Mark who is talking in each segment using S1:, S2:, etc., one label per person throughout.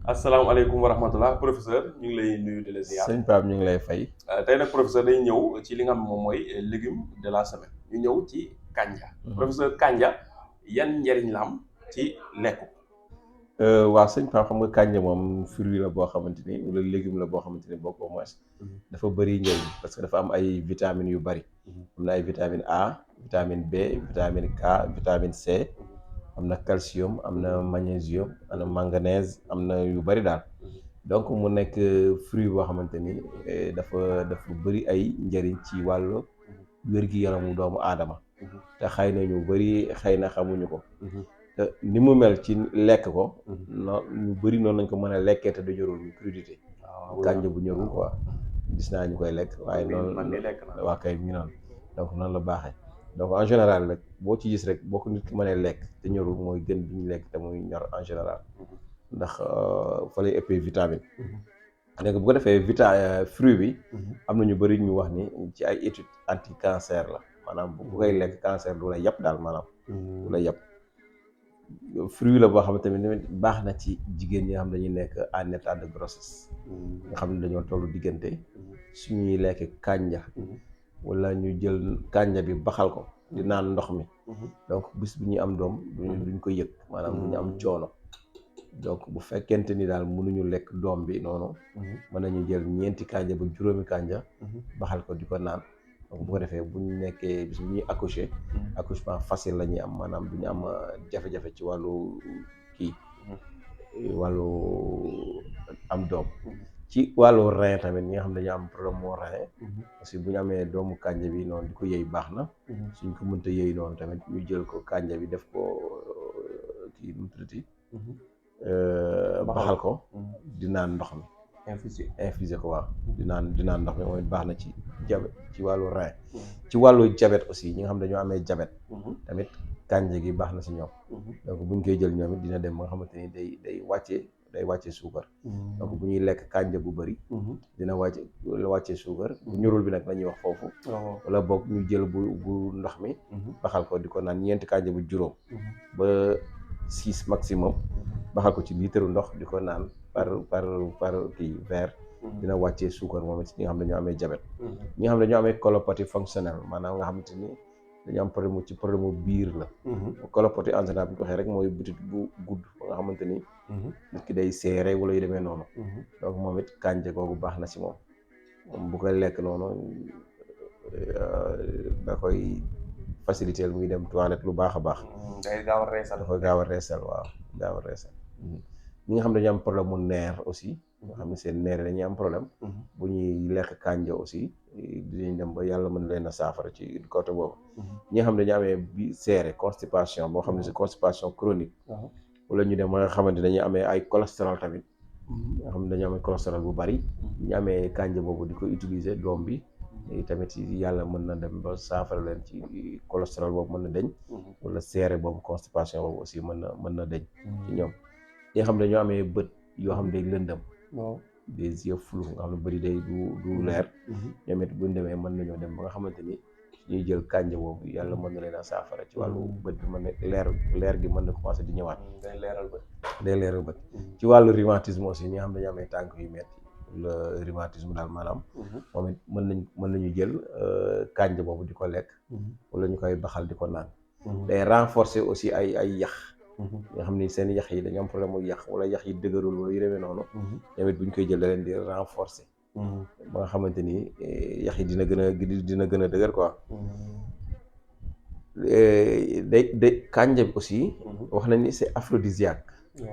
S1: asalaamaaleykum wa rahmatullah professeur ñu ngi lay nuyu di la ziar.
S2: sëñ Pape ñu ngi lay fay.
S1: Tey nag professeur day ñëw ci li nga xam moom mooy légume de la semaine ñu ñëw ci kanja. Professeur kanja yan njëriñ la am ci lekk.
S2: waaw sëñ Pape xam nga kànja moom fruit la boo xamante ni wala légume la boo xamante ni bokk au moins dafa bëri njëriñ parce que dafa am ay vitamines yu bëri. am na ay vitamine A, vitamine B, vitamine K, vitamine C, am na calcium, am na magnésium, am na manganèse, am na yu bëri daal. donc mu nekk fruit boo xamante ni dafa bëri ay njëriñ ci wàllu wér-gi-yaramu doomu aadama. te xëy na ñu bëri xëy na xamuñu ko. te ni mu mel ci lekk ko. non ñu bëri noonu lañ ko mën a lekkee te du ñorul ñu crudité. kànja bu ñorul quoi. gis naa ñu koy lekk waaye noonu waa kay mi noonu donc noonu la baaxee. donc en général rek boo ci gis rek boo ko nit ki mënee lekk te ñorul mooy gën bi ñu lekk te muy ñor en général ndax fa lay ëppee vitamine. léegi bu ko defee fruit bi am na ñu bëri ñu wax ni ci ay étude anti cancer la maanaam bu koy lekk cancer du la yàpp daal maanaam du la yàpp. fruit la boo xam ne tamit baax na ci jigéen ñi nga xam dañuy nekk en état de grossesse nga xam ne dañoo tollu diggante suñuy lekk kànja wala ñu jël kànja bi baxal ko di naan ndox mi donc bis bu ñuy am doom duñ ko yëg maanaam duñu am coono. donc bu fekkente ni daal mënuñu lekk doom bi noonu mën nañu jël ñeenti kànja ba juróomi kànja baxal ko di ko naan. donc bu ko defee bu ñu nekkee bis bu ñuy accouchement facile la ñuy am maanaam du ñu am jafe-jafe ci wàllu kii wàllu am doom. ci wàllu rein tamit ñi nga xam ne dañu am problème moo rein parce que bu ñu amee doomu kànja bi noonu di ko yëy baax na. suñ ko mënta yëy noonu tamit ñu jël ko kànja bi def ko kii nu mu tuddati baxal ko di naan ndox mi. infusé ko waaw di naan ndox mi mooy baax na ci jabet ci wàllu rein. ci wàllu jabet aussi ñi nga xam dañoo amee jabet tamit kànja gi baax na si ñoom. donc buñ koy jël ñoom it dina dem ba nga xamante ni day wàccee suukar. donc bu ñuy lekk kànja bu bëri dina wàccee suukar bu ñorul bi nag la ñuy wax foofu wala boog ñu jël bu ndox mi baxal ko di ko naan ñeenti kànja bu juróom ba 6 maximum baxal ko ci litre ndox di ko naan par kii verre dina wàccee suukar moom it ñi nga xam ne dañoo amee diabète. ñi nga xam ne dañoo amee colopathie fonctionnelle maanaam nga xamante ni dañu am problème mu biir la. colopathie en général bu ñu ko waxee rek mooy butit bu gudd ba nga xamante ni nit ki day seere wala yu demee noonu. donc moom it kànja googu baax na si moom bu koy lekk noonu da koy faciliter muy dem toilette lu baax a baax.
S1: day gaaw a reesal
S2: da koy gaaw a reesal waaw gaaw a reesal. ñi nga xam ne dañu am problème mu neer aussi nga xam ne seen neer dañuy am problème bu ñuy lekk kànja aussi dinañ dem ba yàlla mën leen a saafara ci côté boobu. ñi nga xam ne dañu amee bi seere constipation boo xam ne c'est constipation chronique wala ñu dem ba nga xamante dañuy amee ay cholestérol tamit nga xam ne dañu amee cholestérol bu bari ñu amee kànja boobu di ko utiliser doom bi tamit yàlla mën na dem ba saafara leen ci cholestérol boobu mën na deñ wala seere boobu constipation boobu aussi mën na deñ ci ñoom. ñi nga xam ne dañoo amee bët yoo xam ne day lëndëm des yeux flous nga xam ne bëri day du leer ñoom it buñ demee mën nañoo dem ba nga xamante ni ñuy jël kànja boobu yàlla mën na leen a saafara ci wàllu bët bi mën na leer gi mën na commencé di ñëwaat. day leeral bët ci wàllu rhumatisme aussi ñi nga xam ne dañoo amee tànk yu metti le rhumatisme daal maanaam moom it mën nañu jël kànja boobu di ko lekk wala ñu koy baxal di ko naan. day renforcer aussi ay yax nga xam ni seen yax yi dañu am problème mu yax wala yax yi dëgërul wala yu demee noonu tamit bu ñu koy jël da leen di renforcer ba nga xamante ni yax yi dina gën a dëgër quoi. day kànja bi aussi wax nañ ni c'est aphrodisiaque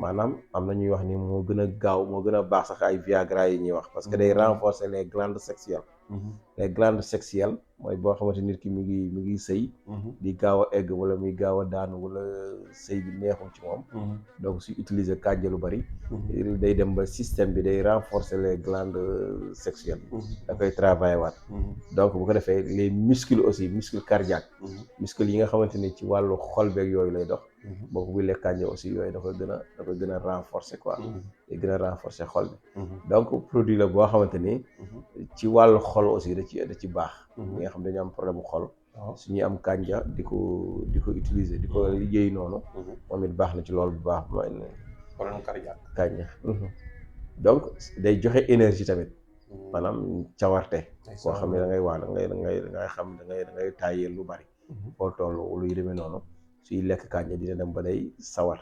S2: maanaam am na ñuy wax ni moo gën a gaaw moo gën a baax sax ay Viagra yi ñuy wax parce que day renforcer les glandes sexuelles. les glandes sexuelles mooy boo xamante nit ki mi ngi sëy di gaaw a egg wala muy gaaw a daanu wala sëy bi neexul ci moom donc su utiliser kànja lu bari day dem ba système bi day renforcer les glandes sexuelles da koy travailler waat donc bu ko defee les muscles aussi muscles cardiaques muscles yi nga xamante ni ci wàllu xol beeg yooyu lay dox boo ko buy lekk kànja aussi yooyu da koy gën a renforcer quoi day gën a renforcer xol bi donc produit la boo xamante ni ci wàllu xol aussi da ci baax ñi nga xam dañu am problème mu xol su ñuy am kànja di ko utiliser di ko yëy noonu moom it baax na ci loolu bu baax
S1: problème cardiaque.
S2: kànja. Donc day joxe énergie tamit maanaam cawarte koo xam ne da ngay wax da ngay xam da ngay tàyyeel lu bari foo toll luy demee noonu suy lekk kànja dina dem ba day sawar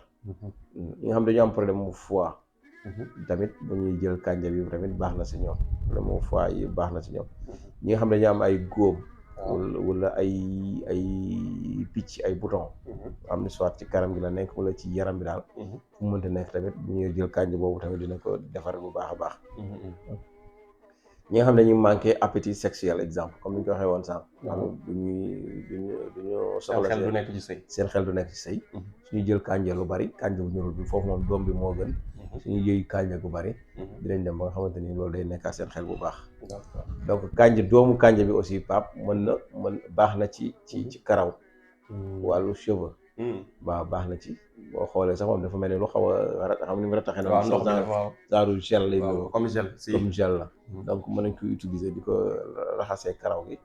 S2: ñi nga xam dañu am problème mu foie tamit bu ñuy jël kànja bi tamit baax na si ñoom problème mu foie yi baax na si ñoom ñi nga xam dañu am ay góom wala ay picc ay bouton am ni soit ci kanam gi la nekk wala ci yaram bi daal fu mu mënta nekk tamit bu ñuy jël kànja boobu tamit dina ko defar bu baax a baax ñi nga xam ne dañuy manqué appétit sexuel exemple comme ni ñu ko waxee woon sànq duñu soxla
S1: xel du nekk ci sëy
S2: seen xel du nekk ci sëy suñu jël kànja lu bari kànja bu ñorul bi foofu moom doom bi moo gën suñu yëy kànja gu bari dinañ dem ba nga xamante ni loolu day nekkaat seen xel bu baax donc kànja doomu kànja bi aussi pap mën baax na ci karaw wàllu cheveux waaw baax na ci boo xoolee sax moom dafa mel ni lu xaw a xam ni mu rataxee na genre gel lay
S1: comme gel
S2: la donc mën nañ ko utiliser di ko raxasee karaw gi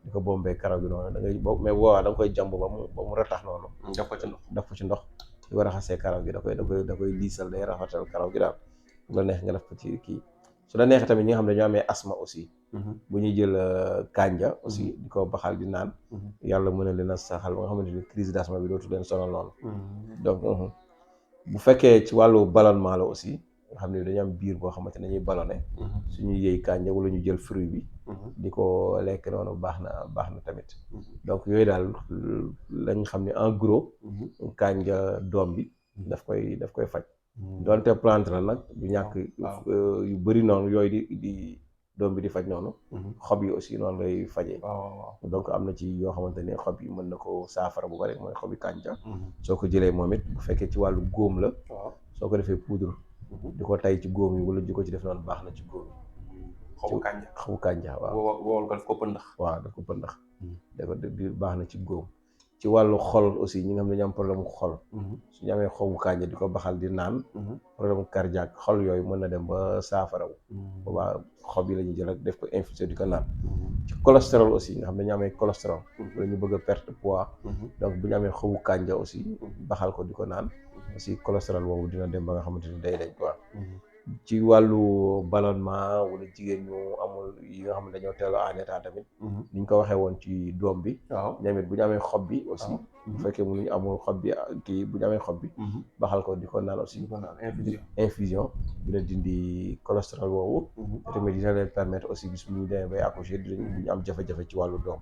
S2: di ko bombee karaw gi noonu da ngay mais boobaa da nga koy jàmb ba mu ratax noonu def ko ci ndox di ko raxasee karaw gi da koy liisal day raxatal karaw gi daal bu la neex nga def ko ci kii su la neexee tamit ñi nga xam ne dañoo amee asthme aussi bu ñuy jël kànja aussi di ko baxal di naan yàlla mën na leen a saxal ba nga xamante ni crise d'asthme bi dootu leen sonal noonu donc bu fekkee ci wàllu ballonnement la aussi nga xam ne dañu am biir boo xamante ne dañuy ballonné suñuy yëy kànja wala ñu jël fruit bi di ko lekk noonu baax na tamit donc yooyu daal lañ xam ne en gros kànja doom bi daf koy faj donte plante la nag du ñàkk yu bëri noonu yooyu di doom bi di faj noonu xob yi aussi noonu lay fajee donc am na ci yoo xamante ne xob yi mën na ko saafara bu bari mooy xobi kànja soo ko jëlee moom it bu fekkee ci wàllu góom la soo ko defee poudre di ko tay ci góom yi wala di ko ci def noonu baax na ci góom yi xobu kànja waaw
S1: wool ko daf ko pëndax
S2: waaw daf ko pëndax da ko di baax na ci góom ci wàllu xol aussi ñi nga xam ne dañu am problème mu xol suñu amee xobu kànja di ko baxal di naan problème cardiaque xol yooyu mën na dem ba saafaraw boobaa xob yi la ñuy jël rek def ko infusé di ko naan ci cholestérol aussi nga xam ne dañu amee cholestérol wala ñu bëgg a perte poids donc bu ñu amee xobu kànja aussi baxal ko di ko naan aussi cholestérol boobu dina dem ba nga xamante ni day dañ quoi ci wàllu ballonnement wala jigéen ñu amul yi nga xam ne dañoo teeloo en état tamit ni ñu ko waxee woon ci doom bi ñoom it bu ñu amee xob bi aussi bu fekkee mënuñu amul xob bi kii bu ñu amee xob bi baxal ko di ko naan aussi infusion dina dindi cholestérol boobu te tamit dina leen permettre aussi bis bu ñu demee bay accoucher duñu am jafe-jafe ci wàllu doom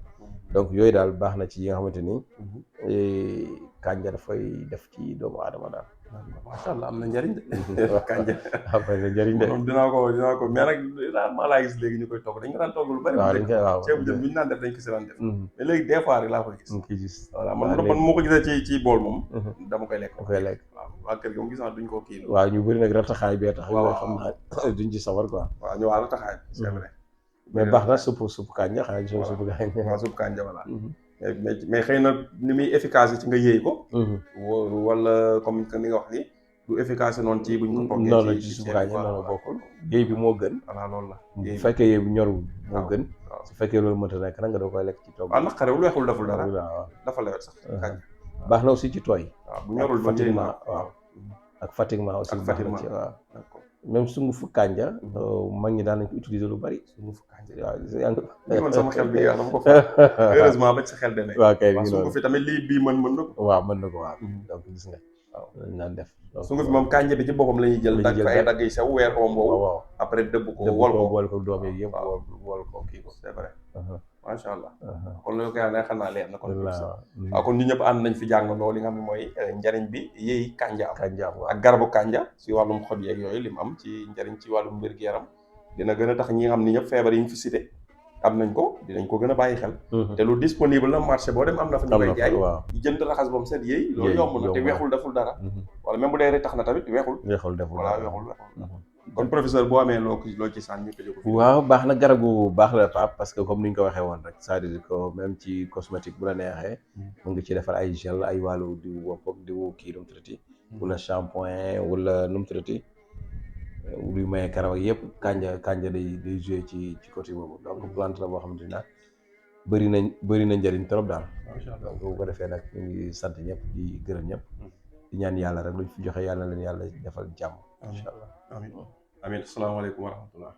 S2: donc yooyu daal baax na ci yi nga xamante ni kànja dafay def ci doomu aadama daal
S1: macha allah am na njëriñ de kànja
S2: am na njëriñ de
S1: moom dinaa ko mais nag daal maa laa gis léegi ñu koy togg dañ ko daan togg lu bari ceebu jën bu ñu naan def dañ ko si daan def mais léegi des fois rek laa koy gis voilà man moo ko gisee ci bool moom dama koy lekk waaw waa kër gi moom gis naa duñ ko kii
S2: waaw ñu bëri nag rataxaay bee tax yoo xam naa duñ ci sawar quoi
S1: waaw ñu waa rataxaay c'est vrai
S2: mais baax na suppu kànja xanaa gisoo suppu kànja
S1: waaw suppu kànja voilà mais xëy na ni muy efficace ci nga yëy ko wala comme que ni nga wax ni du efficace noonu ci buñ ko toggee
S2: noonu ci suppu kànja noonu bokkul yëy bi moo gën
S1: voilà loolu la
S2: bu fekkee yëy bi ñorul moo gën su fekkee loolu mënta nekk nag nga doo koy lekk ci togg
S1: waaw naqarewul weexul deful dara dafa lewet sax kànja
S2: baax na aussi ci tooy
S1: waaw bu ñorul fatiguement
S2: waaw ak fatiguement aussi baax na ci waaw même sungufu kànja mag ñi daan nañ ko utiliser lu bari sungufu kànja
S1: waaw man sama xel bi dama ko fa heureusement ba ci sa xel demee
S2: waaw kay
S1: sungufu tamit lii bii mën na ko
S2: waaw mën na ko waaw donc gis nga waaw lañ naan def
S1: sungufu moom kànja bi ci boppam la ñuy jël dagg fa ay dagg yi sew weer ko boobu
S2: waaw
S1: après dëbb ko
S2: wol ko doom yi yëpp wol ko kii ko
S1: c'est vrai macha allah kon loolu koy xam naa leer na kon waaw kon ñu ñëpp ànd nañ fi jàngandoo li nga xam ne mooy njariñ bi yëy kànja am ak garabu kànja si wàllum xob yeeg yooyu li mu am ci njariñ ci wàllum wér-gu-yaram dina gën a tax ñi nga xam ni ñëpp feebar yi ñu fi cité am nañ ko dinañ ko gën a bàyyi xel te lu disponible na marché boo dem am na fa ñu koy jaay jënd raxas ba mu set yëy loolu yomb na te weexul deful dara wala même bu dee rek tax na tamit weexul deful voilà weexul kon professeur boo amee loo ci sànni ñu tëjee ko.
S2: waaw baax na garabu baax la Pape parce que comme ni ñu ko waxee woon rek c'est-à-dire que même ci cosmétique bu la neexee mën nga ci defar ay gel ay wàllu diwu bopp ak diwu kii nu mu tuddati wala shampoing wala nu mu tuddati luy maye karaw yëpp kànja day joué ci côté boobu donc plante la boo xamante ne bëri na njëriñ trop daal. donc bu ko defee nag ñu ngi sant ñëpp di gërëm ñëpp. di ñaan yàlla rek luñ fi joxe yàlla na leen yàlla defal jàmm.
S1: amiin
S2: incha allah
S1: amiin amiin asalaamaaleykum wa rahmatullah